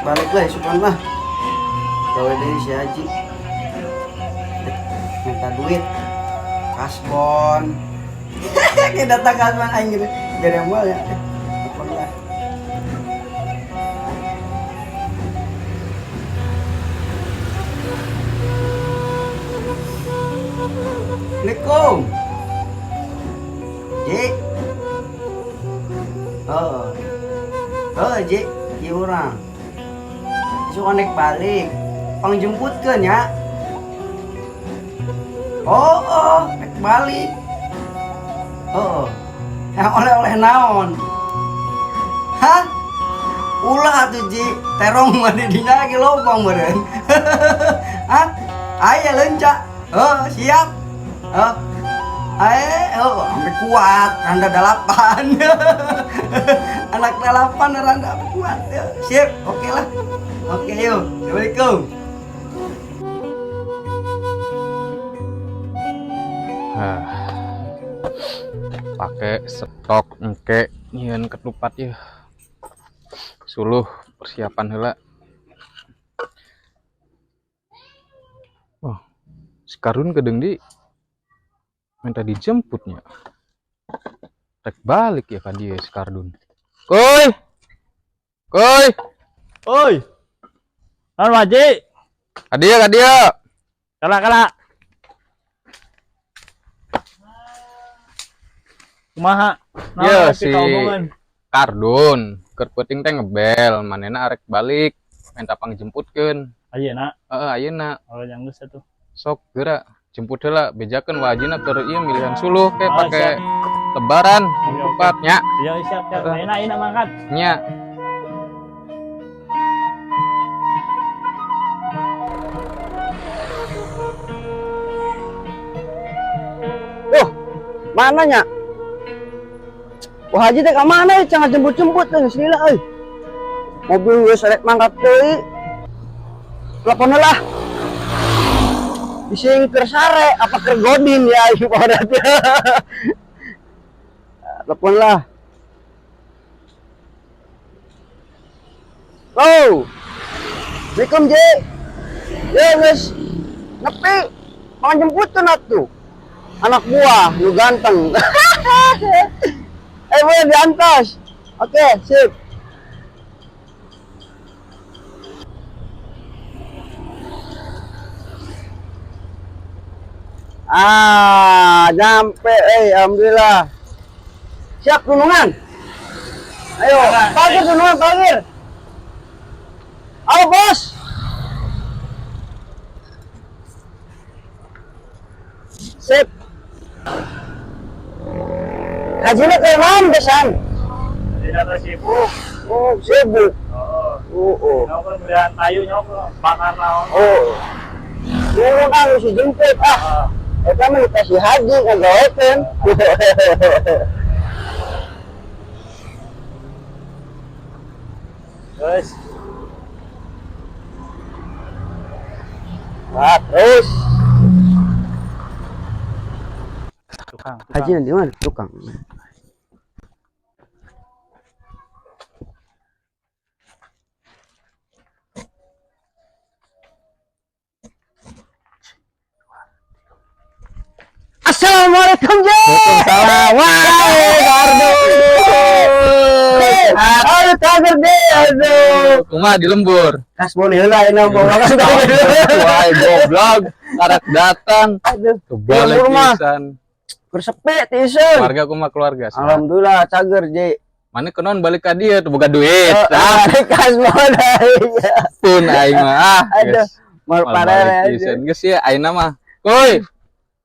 Balik lah isukan lah. Gawe deui si Haji. Minta duit. Kasbon. Kayak datang kasbon aing gitu. Gak ada yang mau ya. Telepon lah. Assalamualaikum. Ji. Oh. Oh, Ji, ieu urang. Isuk nek balik. Pangjemputkeun ya. Oh, nek balik. Oh. Yang oleh-oleh naon? Hah? Ulah atuh Ji, terong mah di dinya lagi lobang meureun. Hah? Aya leunca. Oh, siap. Oh. Oh, sampai kuat, randa 8. Anak 8 randa sampai kuat. Ya, siap, oke lah. Oke, yuk. Assalamualaikum. Ah. Pakai stok engke nyieun ketupat yeuh. Suluh persiapan heula. Oh, si Karun kedeung di minta dijemputnya. Rek balik ya ka dieu si Kardun. Kuy. Kuy. Oi. Naon Waji? Ka dieu, ka dieu. Kala kala. Kumaha? Naon Ye, rek si diomongan? Kardun keur peuting teh ngebel, manehna arek balik minta pangjemputkeun. Ayeuna. Heeh, ayeuna. Oh, yang geus atuh. Sok geura jemput heula, bejakeun wajina keur ieu milihan suluh ke Oh, pake siap. lebaran Oke, oke. ketupat nya. Iya, siap, siap. Heeh. Ayeuna ayeuna mangkat. Nya. Oh, mana nya? Wah, Haji teh ka mana ya? Jangan jemput-jemput teh geus lila euy. Mobil geus rek mangkat deui. Telepon lah. Bising keur sare apa keur godin ya ieu pada. Telepon lah. Halo. Assalamualaikum, Ji. Ya geus nepi. Pangjemputkeun atuh. Anak buah nu ganteng. Boleh diantos. Oke, sip. Ah, nyampe, alhamdulillah. Siap tulungan. Ayo, parkir tulungan, parkir. Halo, bos. Sip. Hajinya kayak mana, besan? Tidak sibuk. Oh, sibuk. Oh. Oh, oh. Nyok pembelian kayu nyok bakar naon. Oh. Turun ah, si jemput ah. Ah. Eta mah dikasih haji ngagawekeun. Terus. Nah, terus. Tukang, tukang. Haji di mana? Tukang. Assalamualaikum, Ji. Waalaikumsalam. Wah, Kardun. Aduh, kaget deh, aduh. Kumaha di lembur? Kasbon heula ayeuna bawa Wah, goblok. Tarak datang. Aduh, Kebalik lembur mah. pisan. Keur sepi tiiseun. Keluarga kumaha keluarga? Sehat. Alhamdulillah cager, Ji. Mana kenon balik ka dieu tuh boga duit. Ah, Ah, kasbon aing. pun aing mah. Ah, Aduh, geus. mal Mal parah balik pisan. Geus ya ayeuna mah. Kuy.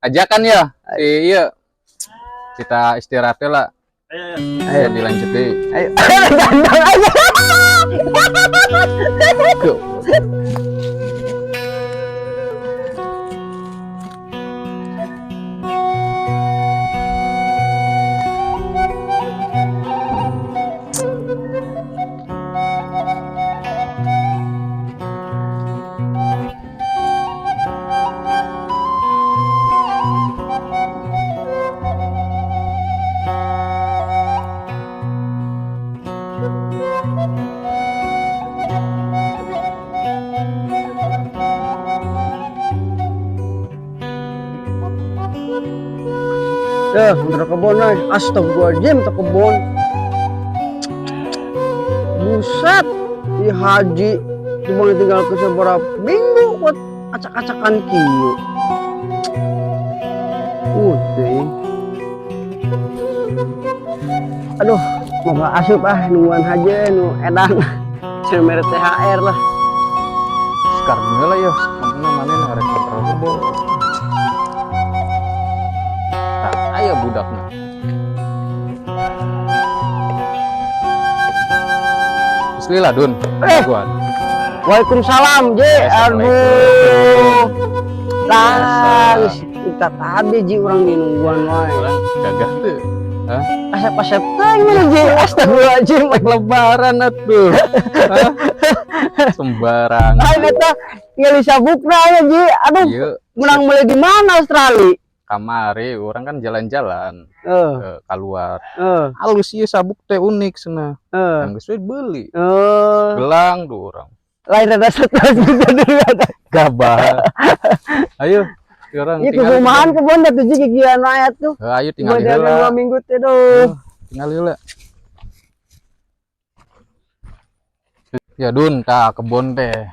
Ajakan ya si ieu. Kita istirahat lah. Ayo, ayo. Ayo dilanjut deui. Ayo, gandeng aja. Go. Tuh, untuk kebon euy. Astagfirullahaladzim, teu kebon. Buset, di haji cuma tinggal ke seberapa minggu buat acak-acakan kieu. Teuing. Aduh, mau gak asup ah nungguan haji nu edan. Saya mere THR lah. Sekarang lah ya, kampungna mana nu rek kontrol kebon. Tah, aya budakna. Bismillah, Dun. Eh. Gua. Waalaikumsalam, Ji. Assalamualaikum. Aduh. Lah, geus kita tadi Ji urang di nungguan wae. Urang gagah teu. Hah? Asep-asep teuing mah Ji. Astagfirullahaladzim. Lebaran atuh. Hah? Sembarang. Ayo eta ngali sabukna ya Ji. Aduh, Ieu menang mulai di mana Australia? Kamari urang kan jalan-jalan keluar. Halus ieu sabuk teh unik cenah. Yang geus we beli. Gelang tuh urang. Lain rada stres gitu dulu ada. Gabah. Ayo, orang Ieu kumahaan kebon da tuh Ji kikieuan wae atuh. Ayo tinggal Gua jalan heula. 2 minggu teh duh. Tinggal heula. Ya Dun, tah kebon teh.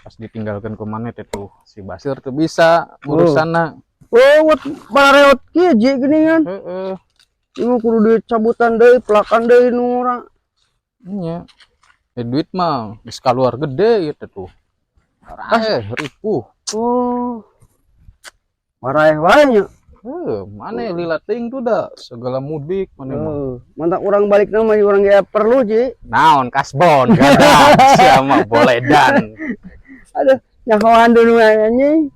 Pas ditinggalkan ke mana teh tuh si Basir tuh bisa urusanna. Oh, what bareot kieu Ji geuningan. Heeh. Ieu kudu dicabutan deui, pelakan deui nu ora. Nya. Eh, duit mah geus keluar gede ieu teh tuh. Eh, ripuh. Oh. Maraeh wae nya. Heuh, mana lila teuing tuh dah segala mudik mana mah. Heeh. Mantap urang balik nama urang ge perlu Ji. Naon kasbon gadang siapa boleh dan. Aduh, nyahoan dulu anjing.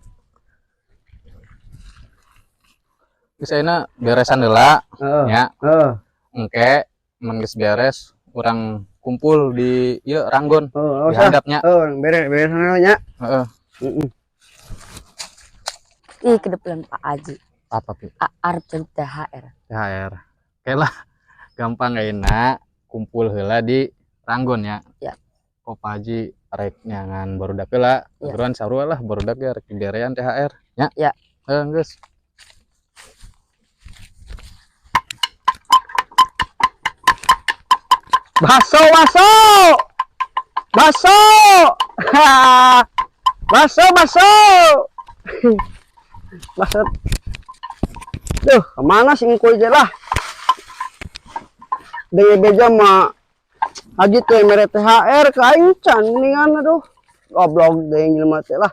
Geus ayeuna beresan heula Heeh. nya. Heeh. Engke mun geus beres urang kumpul di ieu Ranggon Heeh, di handapnya. Heeh, beres beres nya. Heeh. Heeh. Ih, ke depan Pak Haji. Apa pi? Arep jadi THR. THR. Oke lah, gampang ayeuna kumpul heula di Ranggon ya. Ya. Kok Pak Haji rek nyangan barudak heula, Ya. buruan sarua lah barudak ge rek diberean THR nya. Ya. Heuh, geus. Baso, baso. Baso. Baso, baso. Baso. Duh, kemana sih engkoy teh lah? Deui beja mah Haji teh mere THR ka aing can geuningan aduh. Goblok deui jelema teh lah.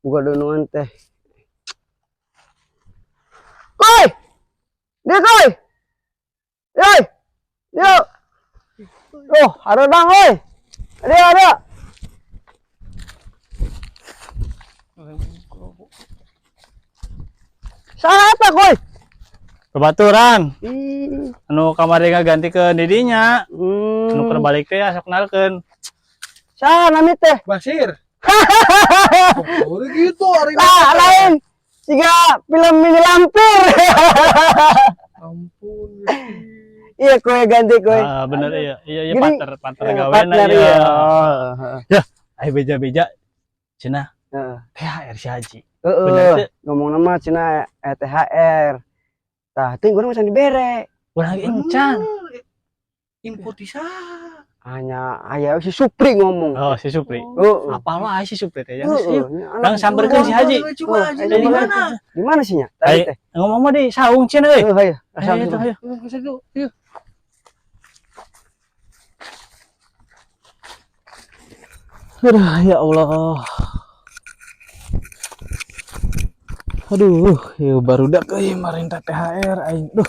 Buka dunungan teh. Koy! Dia koy! Yoi! Yuk! Oh, ada bang, oi. Ada, ada. Salah apa, koy? Kebaturan Ih, anu kamari ngaganti ke didinya. Anu keur balik teh asa kenalkeun. Salah nami teh. Basir. Oh, gitu hari Lah, lain. Siga film mini lampir. Ampun. Iya, koy ganti koy. Ah, bener iya Gini, partner partner Eh, gawe partner, iya. iya. Oh, Ya, ayo beja-beja cenah heeh. THR si Haji. Heeh. Bener teu? Ngomong nama cenah THR. Tah, teuing urang can dibere. Urang ge encan. Info tisa. Hanya aya si Supri ngomong. Oh, si Supri. Heeh. Apa lah si Supri teh yang Heeh, sih. anak Bang samberkeun si Haji. Coba Oh, Haji ayo dari coba. mana? Di mana sih nya? Tadi Ayo. teh. Ngomong mah di saung cenah euy. Heuh, hayu. Ayo tuh, ayo. Ayo. Aduh, ya Allah. Aduh, ieu barudak euy marintah THR aing. Duh.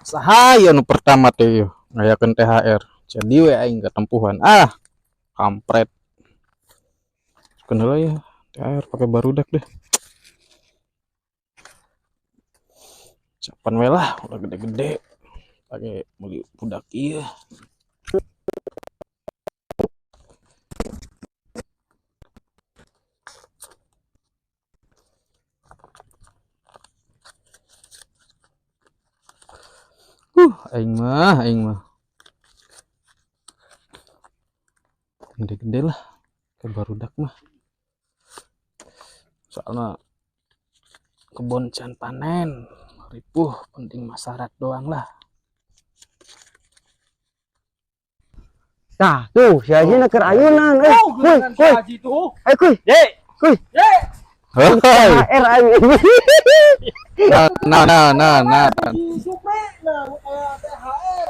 Saha ieu nu pertama teh ieu ngayakeun THR. Jadi we aing ketempuhan. Ah, kampret. Keun heula ya THR pakai barudak deh. Capan we lah udah gede-gede pakai beli budak ieu. Aing mah, aing mah. Gede-gede lah ke barudak mah. Soalnya kebon can panen, Ripuh, penting masarat doang lah. Nah, tuh si Haji na keur ayunan euy. Oh, Kuy, giliran si kuy. Haji tuh. Ayo kuy. Ye. Kuy. Hei. THR aing. Nah, nah, nah, nah, nah. Haji Supri, nah, kayak THR.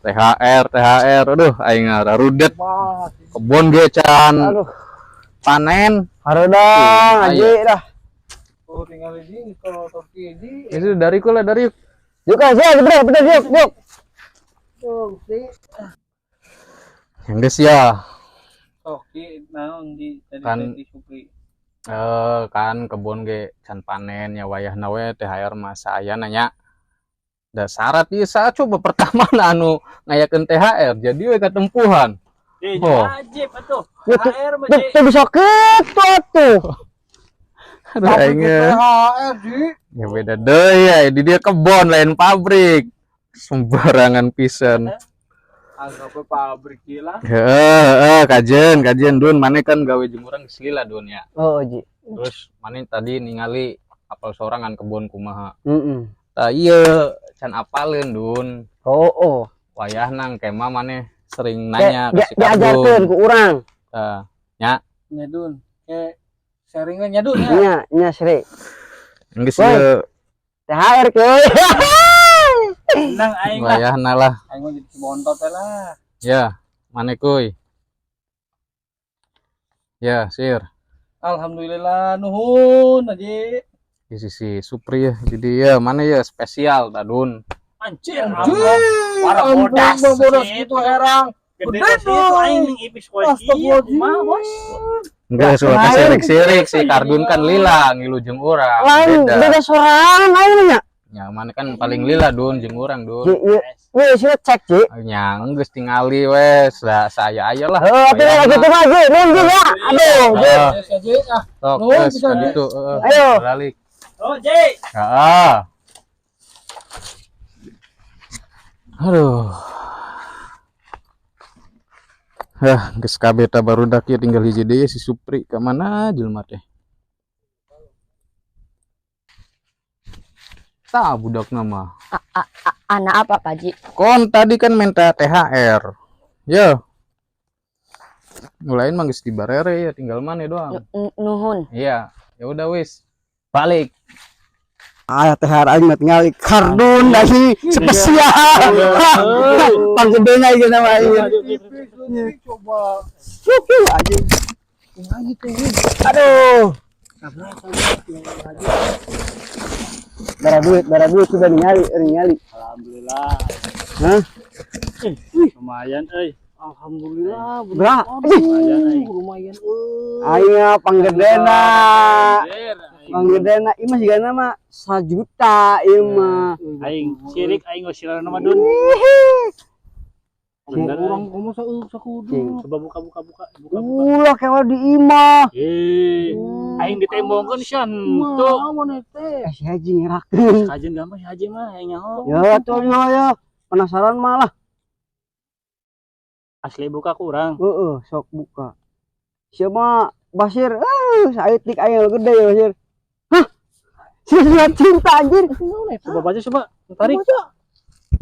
THR, THR, aduh, aing rudet. Wah, Kebon ge can Aduh, panen. hareudang Haji dah. oh, tinggal di sini kalau Turki di. Itu dari lah dari. Yuk aja, bener, bener, yuk, yuk. Tuh, si Yang geus ya. Sok di naon di tadi Kan. tadi Supri. Eh, kan kebon ge can panen ya, wayahna we THR masa aya nanya. Da syarat ieu saat coba pertama anu ngayakeun THR jadi we katempuhan. Eh, Oh. wajib atuh. Ya, tuh, THR mah tuh, Ji. tuh bisa kitu atuh. Aduh aing ge. THR, Ji. Ya beda deui ya, di dia kebon lain pabrik. Sembarangan pisan. Anggap pabrik gila. Heeh, heeh, kajen, kajen Dun, maneh kan gawe jemuran geus lila Dun ya. Oh, Ji. Terus maneh tadi ningali apal sorangan kebon kumaha. Heeh. Tah ieu can apaleun Dun. Oh, oh. Wayahna kema maneh sering nanya ke si Diajarkeun Kardun. ku urang. Tah, Nya Dun. Kayak sharingan nya Dun ya. Nya, nya Sri. geus Woi. ieu THR kuy. Tenang aing lah. wayahna lah. Aing mah jadi si bontot teh lah. Ya, maneh kuy. Ya, Sir. Alhamdulillah nuhun Haji. Di sisi Supri ya. Jadi ya mana ya spesial tah Dun. Anjir, Anjir, Warna ampun, bodas. bodas gitu herang. Gede Gede bos itu aing ning ipis bos. Astagfirullahaladzim. Kumaha bos? Enggak, suara Lain. sirik-sirik si Kardun kan lila ngilu jeung urang. Lain Beda. beda sorangan aing nya. Ya, mana kan paling lila Dun jeung urang Ji, Dun. ieu ieu sih cek, Ji. Nya geus tingali we, saya aya lah. Heuh, atuh Wayahna. gitu mah, Ji. Nuhun Ji ya. Aduh, Ji. Heeh, Yes, Haji. Ah, sok Nuhun geus pisan, ka Ji. ditu, heeh. Ayo. Balik. Oh, Ji. Heeh. Aduh. Hah, geus kabeh ta barudak ieu tinggal hiji deui si Supri ka mana jelema teh? Tah budakna mah. Anak apa Pak Haji? Kon tadi kan minta THR. Yo. Mulain mah geus dibarere ya, tinggal mana doang. Nuhun. Iya, ya udah wis. Balik. Ah, THR aing mah tingali kardun dari spesial. Panggedena ieu nama aing. Ipis, coba. Suku anjing. Aduh. Bara duit sudah ningali, ningali. Alhamdulillah. Hah? Lumayan euy. Alhamdulillah, Bra. Lumayan aing. lumayan euy. Aing mah panggedena. Anjir, aing. Panggedena ieu mah sigana mah sajuta ieu mah. Aing sirik aing geus silaran mah Dun. Bener Urang aing. komo sakudu. Coba buka buka buka buka buka. Ulah kewa di imah. Eh, aing ditembongkeun sia henteu. Mana teh? Eh, si Haji ngerakeun. Kajeun gampang si Haji mah aing nyaho. Ya tuh yo yo. Penasaran malah. Asli buka kurang. Heeh, sok buka. Siapa Basir? Eh, saeutik aya gede ya Basir. Hah? Surat cinta anjir. Coba baca coba. Tarik.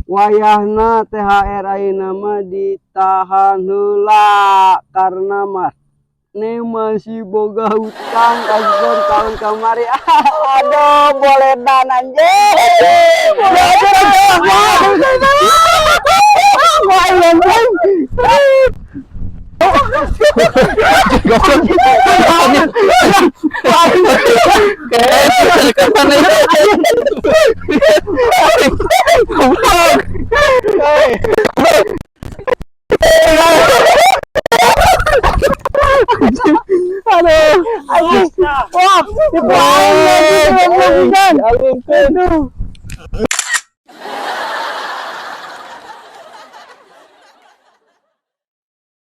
Wayahna THR ayeuna mah ditahan heula karena mah ne masih boga hutang kasbon tahun kamari. Aduh, boledan anjir. Boleh Wah, anjing. Goblok. Kapan itu? Goblok. Aduh, anjing. Wah, dibuang lagi, goblok pisan. Aduh.